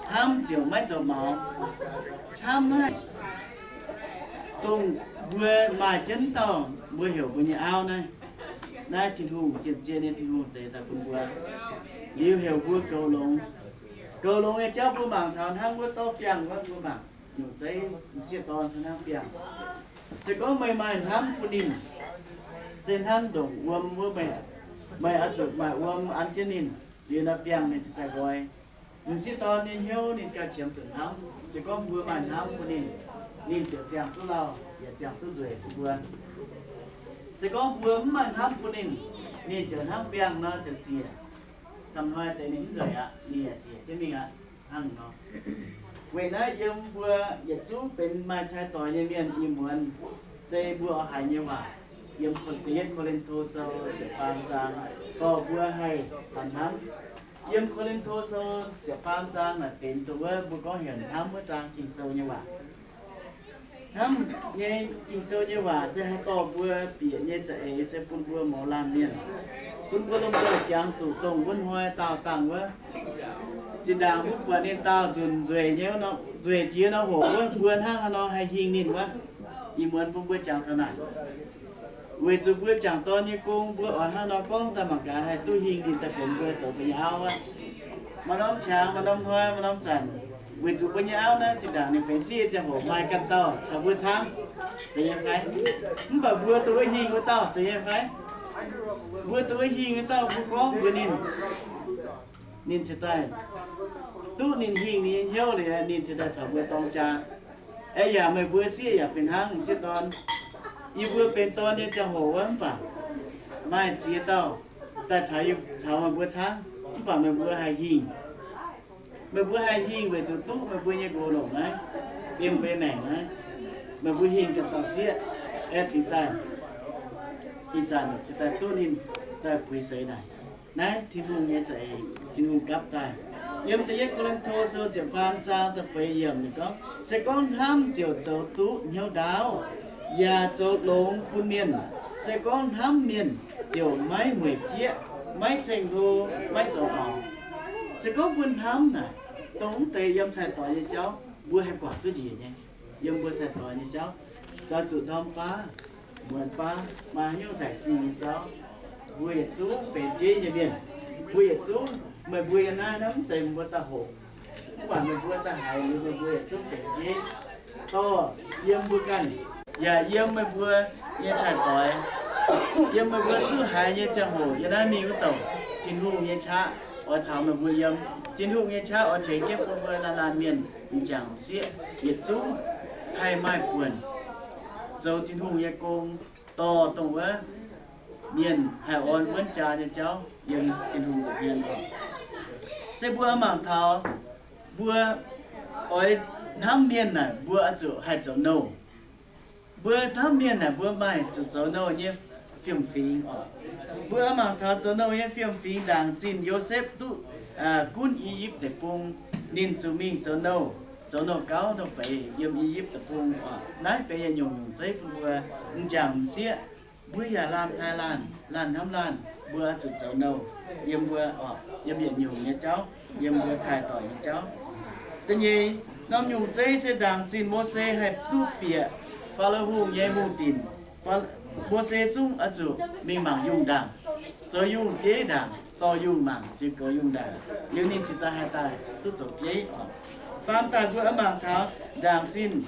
Hnamv ziouc maiv zoux maux. Hnamv maiv, dongh mbuo maaih jienv dauh mbuo heuc mbuo nyei auv naaiv. Naaiv Tin-Hungh, zien-zien nyei Tin-Hungh zeix daaih bun mbuo. Liuz heuc mbuo goux longx. Goux longx nyei jauv mbuo mangc taux hnangv wuov dorv biangh wuov, mbuo mangc nyungc zeiv m'sieqv dorn hnangv biangh. Se gorngv meih maaih hnamv bun ninh, se hnangv ndongc wuom wuov, meih, meih oix zuqc maaih wuom an jienv ninh, liuz nor biangh ninh ziouc daaih nqoi. M'sieqv dorn nyei hnyouv ninh gauh qiemx zuqc hnamv. Se gorngv mbuo maaih hnamv bun ninh, ninh ziouc ziangh duqv lauh yaac ziangh duqv nzueic bun mbuo. Se gorngv mbuo mv maaih hnamv bun ninh, ninh ziouc hnangv biangh nor ziouc ziec. Camv hnoi deix ninh mv nzueic aqv, ninh yaac ziec jienv mingh aqv. Hnangv nor, weic naaiv yiem mbuo yietc zungv benx maaih cai doix nyei mienh ih muonz, se mbuo oix haiz nyei waac yiem Ko-, Da'yietv Ko^lin^to Sou ziepc faam zaang dorh mbuo haih taux hnamv. Yiem Ko^lin^to Sou ziepc faam zaang naaic benx dongh wuov mbuo gorngv heuc hnamv wuov zaang Ging-Sou nyei waac. Hnamv nyei Ging-Sou nyei waac se haih dorh mbuo bieqc nyei za'eix se bun mbuo mouz laanh mienh, bun mbuo lomh nzoih jangx zuqc dongh wuov hnoi daauh dangh wuov. Zinh ndaangc mbuo buatc ninh daauh nzunc nzueic nyei, nzueic jiex nor hoqc wuov, mbuo hnangv haaix nor haih hingh ninh wuov. Ih muonz bun mbuo jangx taux naaic, weic zuqc mbuo jangc dorn nyei gong mbuo oix hnangv nor gorngv daaih mangc gaax haih duqv hingh ninh daaih benx mbuo zoux mbuo nyei auv aqv. Maaih norm qangx, maaih norm hnoi, maaih norm zanc, weic zuqc mbuo nyei auv naaiv zinh ndaangc ninh benx sieqv ziangh hoc maaih ganh dauh caux mbuo caangv, zeiz nyei fai? Mv baac mbuo duqv hingh wuov dauh, zeiz nyei fai? Mbuo duqv hingh wuov dauh mbuo gorngv mbuox ninh, ninh cingx daaih duqv ninh hingh ninh nyei hnyouv liuz, ninh cingx daaih caux mbuo dorng jaa. Aeqv, yaac meih mbuo sieqv yaac fih hnangv m'sieqv dorn. Yie mbuo benx dorn nyei ziangh hoc wuov mv baac maaih ziex dauh daaih caux, caux meih mbuo caangv, mv baac meih mbuo haih hingh. Meih mbuo haih hingh weic zuqc duqv meih mbuo nyei nqox longc naaiv, biem mbuo nyei maengc naaiv. Meih mbuo hingh ganh dauh sieqv, aeqv, cingx daaih, ih zanc cingx daaih duqv ninh daaih puix seix naaic. Naaiv Tin-Hungh nyei za'eix, Tin-Hungh gapv daaih. Yiem Da'yietv Ko^lin^to Sou ziepc faam zaang da'feix yiemc ninh gorngv, se gorngv hnamv ziouc zoux duqv hnyouv ndaauv, yaac zoux longx bun mienh. Se gorngv hnamv mienh ziouc maiv mueic jieqv, maiv ceng-hlo, maiv zoux maux. Se gorngv mbuo hnamv naaic, dongh mv deix yiem cai-doix nyei jauv mbuo haih guangc duqv njiec nyei. Yiem mbuo cai-doix nyei jauv, zoux zuqc ndorm baav, muonz baav, maaih haaix nyungc zaaic zingh nyei jauv, mbuo yietc zungv benx bieiv nyei mienh. Mbuo yietc zungv, meih mbuo yiem naaiv, naaiv mv zeiz mbuo daaih hoqc, mv baac meih mbuo daaih haiz liuz meih mbuo yietc zungv benx bieiv. Dorh yiem mbuo ganh, yaac yiem meih mbuo nyei cai-doix, yiem meih mbuo duqv haiz nyei ziangh hoc yiem naaiv mingh wuov douc, Tin-Hungh nyei qaqv oix caux meih mbuo yiem. Tin-Hungh nyei qaqv oix tengx jienv bun mbuo laanh laanh mienh m'jangc m'sieqv yietc zungv haih maaih buonc zoux Tin-Hungh nyei gong, dorh dongh wuov mienh haih orn wuonv jaa nyei jauv yiem Tin-Hungh nza'hmien oc. Se mbuo mangc taux mbuo oix hnamv mienh naaic, mbuo oix zuqc haih zoux nouh. Mbuo hnamv mienh naaic, mbuo maaih zuqc zoux nouh nyei fiem-fingx oc. Mbuo mangc taux zoux nouh nyei fiem-fingx, ndaangc zinh Yosepv duqv gunv I^yipv Deic-Bung, ninh zuqc mingh zoux nouh, zoux nouh gauv nouh beiz yiem I^yipv Deic-Bung oc. Naaiv benx yietc nyungc nyungc zeiv bun mbuo m'jangc m'sieqv. Mbuo yaac laanh taaih laanh, laanh hnamv laanh, mbuo oix zuqc zoux nouh yiem mbuo oc, yiem yietc nyungc nyei jauv, yiem mbuo taaih doic nyei jauv. Da'nyeic norm nyungc zeiv se ndaangc zinh Mose haih duqv bieqc Faalo Hungh nyei hungh dinc, Mose zungv oix zuqc mingh mangc yungh ndaangc, zoux yungh bieiv ndaangc, dorh yungh mangc, ziux goux yungh ndaangc, liuz ninh cingx daaih haih daaih duqv zoux bieiv oc. Faam daaih mbuo oix mangc taux ndaangc zinh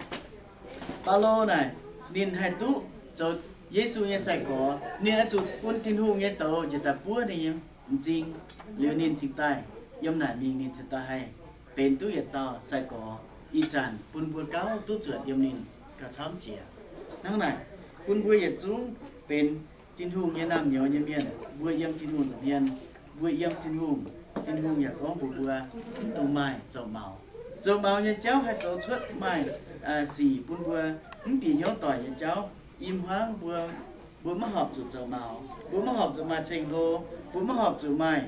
Baulo naaic, ninh haih duqv zoux Yesu nyei sai-gorx, ninh oix zuqc bun Tin-Hungh nyei douz njiec daaih buov ninh nyei m'zing, liuz ninh cingx daaih yiem naaic mingh ninh cingx daaih haih benx duqv yietc dauh sai-gorx. Ih zanc bun mbuo gauh duqv zuotc yiem ninh gauh camv jiex. Hnangv naaic, bun mbuo yietc zungv benx Tin-Hungh nyei naamh nyouz nyei mienh, mbuo yiem Tin-Hungh nza'hmien, mbuo yiem Tin-Hungh, Tin-Hungh yaac gorngv mbuox mbuo, mv dungx maaih zoux maux. Zoux maux nyei jauv haih zoux cuotv maaih sic bun mbuo mv bieqc hnyouv doic nyei jauv. I hmuangv mbuo, mbuo maiv horpc zuqc zoux maux, mbuo maiv horpc zuqc maaih ceng-hlo, mbuo maiv horpc zuqc maaih,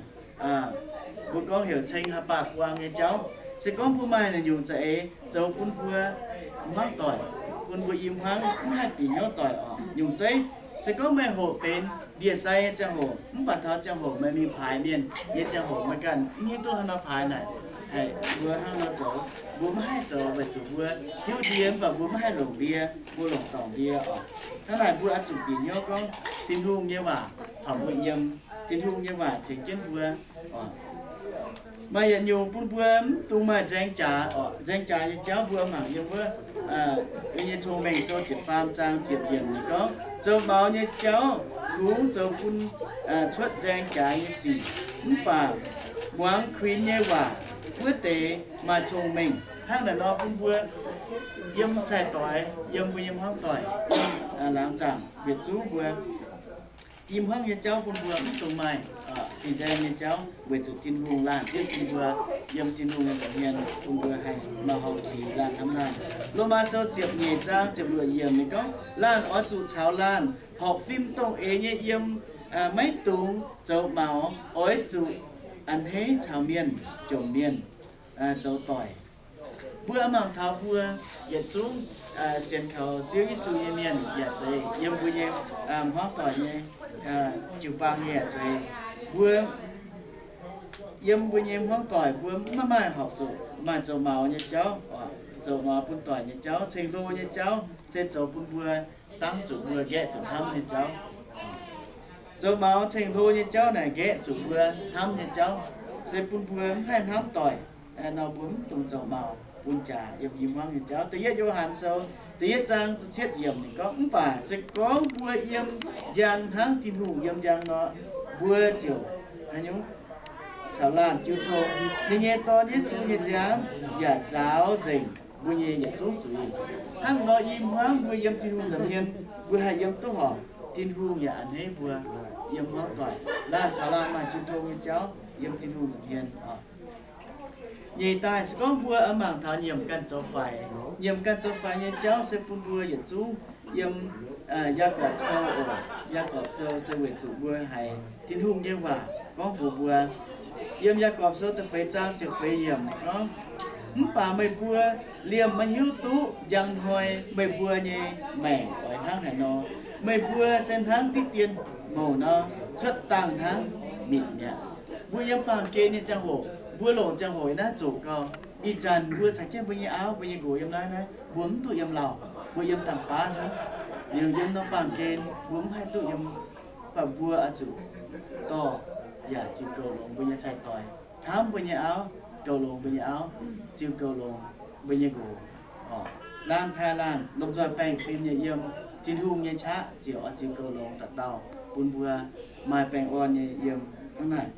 mbuo gorngv heuc ceng haaix baac buang nyei jauv. Se gorngv mbuo maaih naaic nyungc za'eix zoux bun mbuo hmuangv doic, bun mbuo i hmuangv mv haih bieqc hnyouv doic oc. Nyungc zeiv, se gorngv meih hoqc benx Yie sai nyei ziangh hoc, mv baac taux ziangh hoc meih mingh paaix mienh nyei ziangh hoc, meih ganh mv hiuv duqv hnangv nor paaix naaic, haiz mbuo hnangv nor zoux. Mbuo mv haih zoux weic zuqc mbuo hiuv ndie, mv baac mbuo mv haih longc ndie, mbuo longc dorngc ndie oc. Hnangv naaic mbuo oix zuqc bieqc hnyouv gorngv Tin-Hungh nyei waac corc mbuo yiem, Tin-Hungh nyei waac tengx jienv mbuo oc. Maaih yietc nyungc bun mbuo mv dungx maaih nzaeng jaax oc. Nzaeng jaax nyei jauv mbuo mangc yiem wuov Mienh Nyei Cong-Mengh Sou ziepc faam zaang ziepc yiemc ninh gorngv, zoux maux nyei jauv kungx zoux bun cuotv nzaeng jaax nyei sic, mv baac muangx kuinx nyei waac wuov deix maaih cong-mengh. Hnangv naaic nor bun mbuo yiem cai-doix, yiem mbuo nyei hmuangv doic, laangz zaangc yietc zungv mbuo i hmuangv nyei jauv bun mbuo mv dungx maaih fih nzaeng nyei jauv, weic zuqc Tin-Hungh laanh jienv bun mbuo, yiem Tin-Hungh nyei nza'hmien bun mbuo haih maaih horngh jiex laanh hnamv laanh. Lomaa Sou ziepc nyeic zaang ziepc luoqc yiemc ninh gorngv, laanh oix zuqc caux laanh horpc fim dongh eix nyei yiem, maiv dungx zoux maux, oix zuqc a'hneiv caux mienh, jomc mienh, zoux doic. Mbuo mangc taux mbuo yietc zungv sienx kaux Ziouv Yesu nyei mienh yaac zeiz, yiem mbuo nyei hmuangv doic nyei jiu-baang nyei yaac zeiz, mbuo yiem mbuo nyei hmuangv doic mbuo maiv maaih horpc zuqc maaih zoux maux nyei jauv, zoux maux bun doic nyei jauv. Ceng-hlo nyei jauv se zoux bun mbuo dangv zuqc mbuo nqaeqv zuqc hnamv nyei jauv. Zoux maux ceng-hlo nyei jauv naaic nqaeqv zuqc mbuo hnamv nyei jauv, se bun mbuo mv haih hnamv doic nor mbuo mv dungx zoux maux bun jaax yiem i hmuangv nyei jauv. Da'yietv Yo^han Sou da'yietv zaang da'cietv yiemc ninh gorngv, mv baac se gorngv mbuo yiem njang hnangv Tin-Hungh yiem njang nor, mbuo ziouc haaix nyungc caux laanh jiu tong. Ninh nyei Dorn Yesu nyei nziaamv yaac nzaaux nzengc mbuo nyei yietc zungv zuiz. Hnangv nor i hmuangv mbuo yiem Tin-Hungh nza'hmien, mbuo haih yiem duqv horpc, Tin-Hungh yaac a'hneiv mbuo yiem hmuangv doic. Laanh caux laanh maaih jiu tong nyei jauv yiem Tin-Hungh nza'hmien. Nyeic daaih se gorngv mbuo mangc taux nyiemc ganh zoux faix, nyiemc ganh zoux faix nyei jauv se bun mbuo yietc zungv yiem Yaagorpc Sou oc. Yaagorpc Sou se weic zuqc mbuo haiz Tin-Hungh nyei waac gorngv mbuox mbuo, yiem Yaagorpc Sou da'feix zaang ziepc feix yiemc gorngv, mv baac meih mbuo liemh maiv hiuv duqv njang hnoi meih mbuo nyei maengc oix hnangv haaix nor. Meih mbuo se hnangv diqv dien mouc nor, cuotv dangh hnangv mitc mi'aqv. Mbuo yiem baamh gen nyei ziangh hoc, mbuo longc ziangh hoc naaiv zoqc gau. Ih zanc mbuo caux jienv mbuo nyei auv, mbuo nyei nqox yiem naaiv naaiv, mbuo mv duqv yiem lauh, mbuo yiem dangh baav hnangv. Liuz yiem norm baamh gen mbuo mv haih duqv yiem, mv baac mbuo oix zuqc dorh yaac ziux goux longx mbuo nyei cai-doix, hnamv mbuo nyei auv, goux longx mbuo nyei auv, ziux goux longx mbuo nyei nqox. Laanh taaih laanh lomh nzoih baengh fim nyei yiem, Tin-Hungh nyei qaqv ziouc oix ziux goux longx dauh dauh bun mbuo maaih baengh orn nyei yiem hnangv naaic.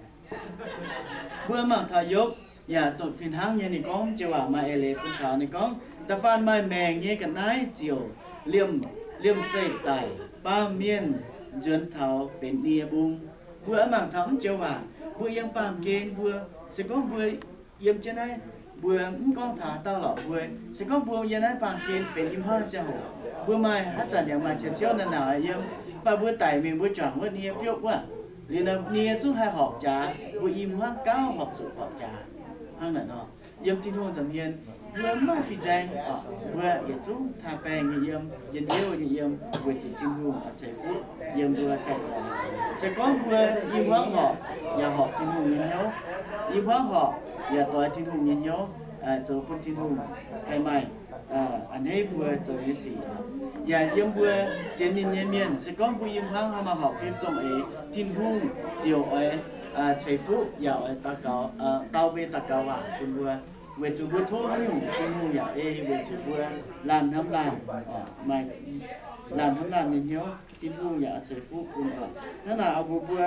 Mbuo mangc taux Yopv yaac dongh fih hnangv nyei ninh gorngv joux waac maaih eix leiz bun taux ninh gorngv, da'faanh maaih maengc nyei ga'naaiv ziouc liemh, liemh zeih daic, baamh mienh nzuonx taux benx nie mbung. Mbuo mangc taux mv joux waac, mbuo yiem baamh gen mbuo, se gorngv mbuo yiem jienv naaiv, mbuo mv gorngv taux dauh lorqc mbuo, se gorngv mbuo yiem naaiv baamh gen benx i hmuangv ziangh hoc, mbuo maaih haaix zanc yaac maaih qiex ciouv naaic naauc yiem, mv baac mbuo daic mingh mbuo juangc wuov nie biopv wuov, liuz naaiv nie zungv haih horpc jaax, mbuo i hmuangv gauh horpc zuqc horpc jaax. Hnangv naaic nor, yiem Tin-Hungh nza'hmien, mbuo mv maaih fih nzaeng, mbuo yietc zungv taaih baengh nyei yiem, njien-youh nyei yiem, weic zuqc Tin-Hungh oix ceix fuqv yiem mbuo cai-doix. Se gorngv mbuo i hmuangv horpc yaac horpc Tin-Hungh nyei hnyouv, i hmuangv horpc yaac doix Tin-Hungh nyei hnyouv, zoux bun Tin-Hungh haih maaih a'hneiv mbuo zoux nyei sic. Yaac yiem mbuo sienx ninh nyei mienh, se gorngv mbuo i hmuangv haaix maaih horpc fim dongh eix, Tin-Hungh ziouc oix ceix fuqv yaac oix daux gaux, dau mbuo nyei daux gaux waac bun mbuo, weic zuqc mbuo tov haaix nyungc Tin-Hungh yaac ei, weic zuqc mbuo laanh hnamv laanh, maaih laanh hnamv laanh nyei hnyouv, Tin-Hungh yaac oix ceix fuqv bun oc. Hnangv naaic oix mbuox mbuo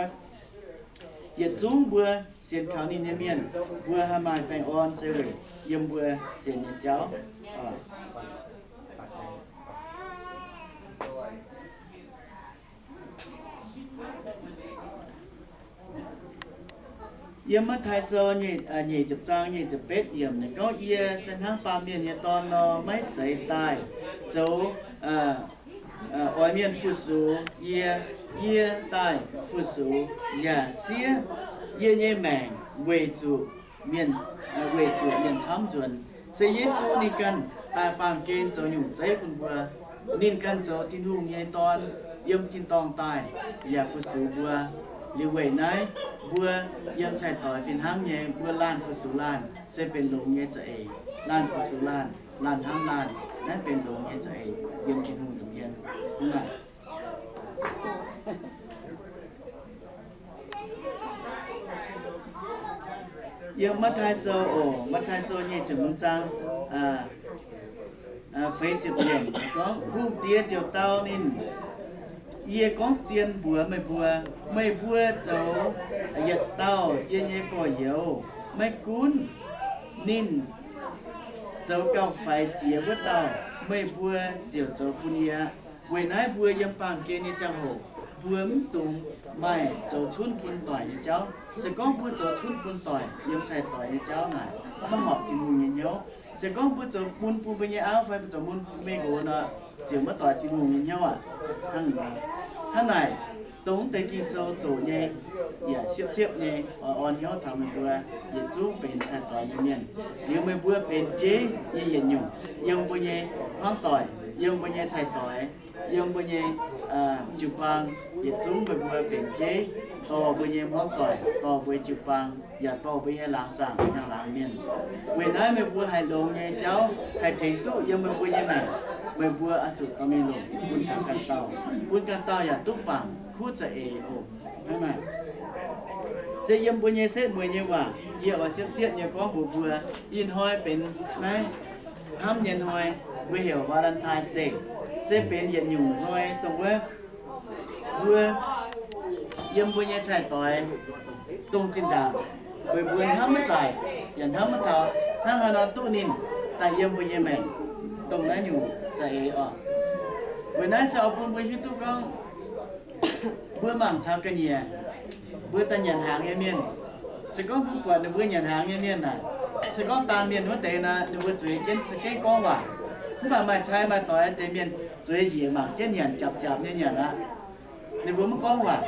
yietc zungv mbuo sienx kaux ninh nyei mienh, mbuo haih maaih baengh orn se weic yiem mbuo sienx nyei jauv. Yiem Matv^taai Sou nyic ziepc zaang nyic ziepc betv yiemc ninh gorngv, yie se hnangv baamh mienh nyei dorn nor, maiv zeiz daaih zoux oix mienh fu-sux yie. Yie daaih fu-sux yaac siev yie nyei maengc weic zuqc mienh, weic zuqc mienh camv nzuonx. Se Yesu ninh ganh daaih baamh gen zoux nyungc zeiv bun mbuo. Ninh ganh zoux Tin-Hungh nyei Dorn, yiem tin-dorngh daaih yaac fu-sux mbuo. Liuz weic naaiv mbuo yiem cai-doix fih hnangv nyei, mbuo laanh fu-sux laanh se benx longx nyei za'eix. Laanh fu-sux laanh, laanh hnamv laanh, naaiv benx longx nyei za'eix yiem Tin-Hungh nza'hmien. Yiem Matv^taai Sou oc, Matv^taai Sou nyei ziepc hmz zaang, feix ziepc yiemc gorngv, Hungh Diex ziouc dau ninh, Yie gorngv zien mbuox meih mbuo, meih mbuo zoux yietc dauh yie nyei gorx-youz, maiv gunv ninh zoux gauh faix jiex wuov dauh, meih mbuo ziouc zoux bun yie aqv. Weic naaiv mbuo yiem baamh gen nyei ziangh hoc, mbuo mv dungx maaih zoux cunv bun doic nyei jauv. Se gorngv mbuo zoux cunv bun doic yiem cai-doix nyei jauv naaic, maiv horpc Tin-Hungh nyei hnyouv. Se gorngv mbuo zoux mun bun mbuo nyei auv fai mbuo zoux mun bun mbuo nyei nqox nor, ziouc maiv doix Tin-Hungh nyei hnyouv aqv. Hnangv naaic, dongh mv deix Ging-Sou zoqc nyei yaac siepv-siepv nyei oix orn hnyouv taux meih mbuo yietc zungv benx cai-doix nyei mienh. Liuz meih mbuo benx bieiv nyei yietc nyungc, yiem mbuo nyei hmuangv doic, yiem mbuo nyei cai-doix, yiem mbuo nyei jiu-baang, yietc zungv meih mbuo benx bieiv dorh mbuo nyei hmuangv doic, dorh mbuo jiu-baang, yaac dorh mbuo nyei laangz zaangc hnyangx-laangz mienh. Weic naaiv meih mbuo haih longx nyei jauv haih tengx duqv yiem meih mbuo nyei maengc, meih mbuo oix zuqc dorh mingh longc bun ganh dauh, bun ganh dauh yaac duqv bangc kuv za'eix oc. Hnangv naaic, se yiem mbuo nyei setv mueiz nyei waac yie oix siepv-siepv nyei gorngv mbuox mbuo, ih hnoi benx naaiv hnamv nyei hnoi, mbuo heuc Valentine's Day, se benx yietc nyungc hnoi dongh wuov mbuo yiem mbuo nyei cai-doix dongh zinh ndaangc, weic mbuo hnamv maiv zaaic yaac hnamv maiv taux hnangv haaix nor duqv ninh daaih yiem mbuo nyei maengc dongh naaiv nyungc za'eix oc. Weic naaiv se oix bun mbuo hiuv duqv gorngv mbuo mangc taux ga'nyiec, mbuo daaih nyanc hnaangx nyei mienh, se gorngv mbuo buatc ninh mbuo nyanc hnaangx nyei mienh naaic, se gorngv daanh mienh wuov deix naaic, ninh mbuo zueiz jienv za'gengh gorngv waac. Mv baac maaih cai maaih doix deix mienh zueiz njiec mangc jienv nyanc, japc-japc nyei nyanc aqv. Ninh mbuo maiv gorngv waac.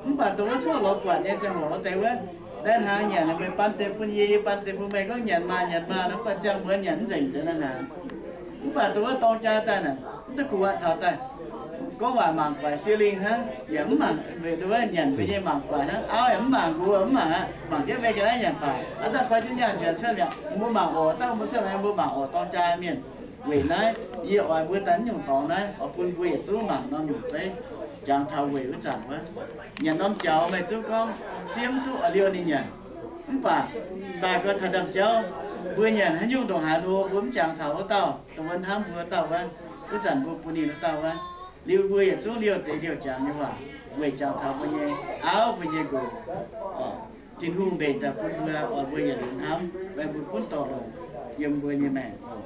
Mv baac dongh wuov coqv lorz buatc nyei ziangh hoc wuov deix wuov, naaiv hnaangx nyanc meih ban deix bun yie, yie ban deix bun meih, gorngv nyanc maah nyanc maah nor, mv baac ziangh muonz nyanc mv nzengc deix naaiv hnaangx. Mv baac dongh wuov dorng jaa daaih naaic, mv duqv kuv waac taux daaih gorngv waac mangc guaix siou lingh hnangv, yaac mv mangc, weic dongh wuov nyanc mbuo nyei mangc guaix hnangv. Auv yaac mv mangc, nqox mv mangc aqv, mangc jienv meih ga'naaiv nyanc baac. Aav dangh koi jienv nyaanh nzuonx cuotv mi'aqv, mbuo mangc oc, dangh mbuo cuotv mi'aqv, mbuo mangc oc, dorng jaa mienh. Weic naaiv yie oix mbuo daaih nyungc dorngx naaiv oix bun mbuo yietc zungv mangc norm nyungc zeiv, jangx taux weic wuov zanc wuov, nyanc norm jaux meih zungv gorngv siev mv duqv oix liouh ninh nyanc. Mv baac daaih gau taux ndaamv-jauv, mbuo nyanc haaix nyungc ndongc haaix hlo mbuo mv jangx taux wuov dauh, dongh wuov hnamv mbuo wuov dauh wuov, wuov zanc mbuo bun ninh wuov dauh wuov. Liuz mbuo yietc zungv liouh deix liouh jangx nyei waac weic jangx taux mbuo nyei auv, mbuo nyei nqox. Tin-Hungh mbenc daaih bun mbuo oix mbuo yietc liuz hnamv, weic mbuo gunv dorh longc yiem mbuo nyei maengc oc.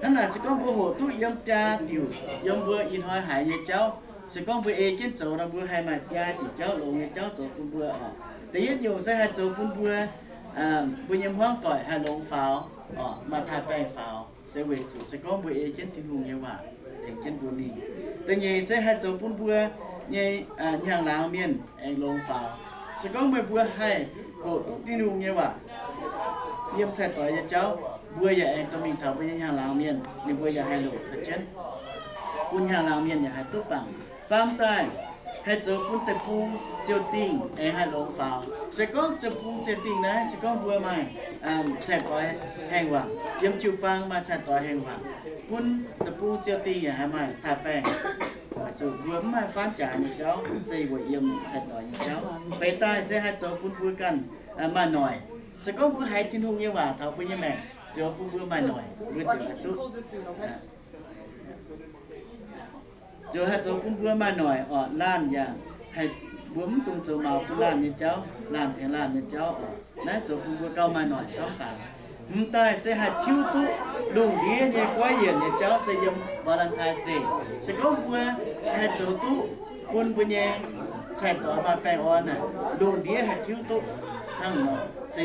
Hnangv naaic se gorngv mbuo hoqc duqv yiem biaa diuc yiem mbuo ih hnoi haiz nyei jauv, se gorngv mbuo ei jienv zoux nor, mbuo haih maaih biaa diuc jauv longx nyei jauv zoux bun mbuo oc. Da'yietv nyungc se haih zoux bun mbuo, mbuo nyei hmuangv doic haih longx faaux oc, maaih taaix-baengh faaux, se weic zuqc se gorngv mbuo ei jienv Tin-Hungh nyei waac tengx jienv mbuo mingh. Da'nyeic se haih zoux bun mbuo nyei hnyangx-laangz mienh aengx longx faaux. Se gorngv meih mbuo haih hoqc duqv Tin-Hungh nyei waac yiem cai-doix nyei jauv, mbuo yaac aengx dorh mingh taux mbuo nyei hnyangx-laangz mienh, ninh mbuo yaac haih longc caux jienv, bun hnyangx-laangz mienh yaac haih duqv bangc. Faam daaih, haih zoux bun deic-bung ziouc dingh aengx haih longx faaux. Se gorngv deic-bung ziouc dingh naaiv, se gorngv mbuo maaih cai-doix haengh wangc, yiem jiu-baang maaih cai-doix haengh wangc, bun deic-bung ziouc dingh yaac haih maaih taaix-baengh. Weic zuqc mbuo mv maaih faanv jaax nyei jauv, se weic yiem cai-doix nyei jauv. Feix daaih se haih zoux bun mbuo ganh maaih noic. Se gorngv mbuo haiz Tin-Hungh nyei waac taux mbuo nyei maengc, ziouc bun mbuo maaih noic, mbuo ziouc haih duqv. Ziouc haih zoux bun mbuo maaih noic oc. Laanh yaac haih, mbuo mv dungx zoux maux bun laanh nyei jauv, laanh tengx laanh nyei jauv oc. Naaiv zoux bun mbuo gauh maaih noic camv faaux. Hmz daaih se haih tiuv duqv lungh ndiev nyei goiv yienc nyei jauv se yiem Valentine's Day. Se gorngv mbuo haih zoux duqv bun mbuo nyei cai-doix maaih baengh orn naaic, lungh ndiev haih tiuv duqv hnangv nor se